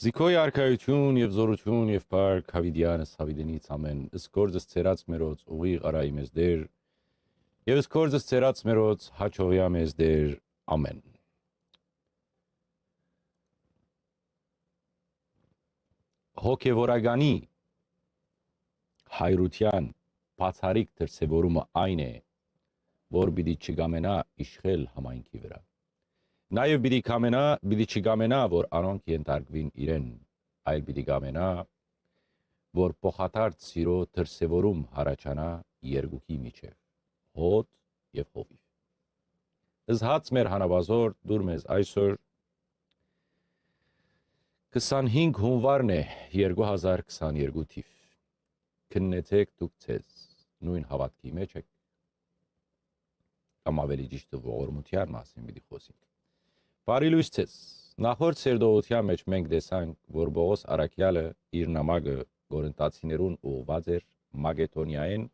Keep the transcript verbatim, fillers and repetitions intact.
Զիքոյ արքայութիւն եւ զօրութիւն եւ փառք յաւիտեանս յաւիտենից, ամէն։ Ըսկորձս ցերած մերոց ուղի արայի մեզ Տէր, եւ ըսկորձս ցերած մերոց հաճողեա մեզ Տէր, ամէն։ Հոգեվորականի հայրութեան բացառիկ դրսեւորումը այն է, որ պիտի չկամենայ իշխել համայնքի վրայ։ Նաեւ պիտի կամենայ, պիտի չկամենայ, որ անոնք ենթարկուին իրեն, այլ պիտի կամենայ, որ փոխադարձ սիրո դրսեւորում յառաջանայ երկուքի միջեւ, հոտ եւ հովիւ։ Զհաց մեր հանապազոր դուր մեզ այսօր, քսանհինգ հունուարն է, երկու հազար քսաներկու թիւ։ Քննեցեք դուք ձեզ, նոյն հաւատքի մէջ եք, կամ աւելի ճիշդը, ողորմութեան մասին պիտի խօսինք։ Բարի լոյս ձեզ։ Նախորդ սերտողութեան մէջ մենք տեսանք, որ Պողոս առաքեալը իր նամակը Կորինթացիներուն ուղղուած էր Մակեդոնիայէն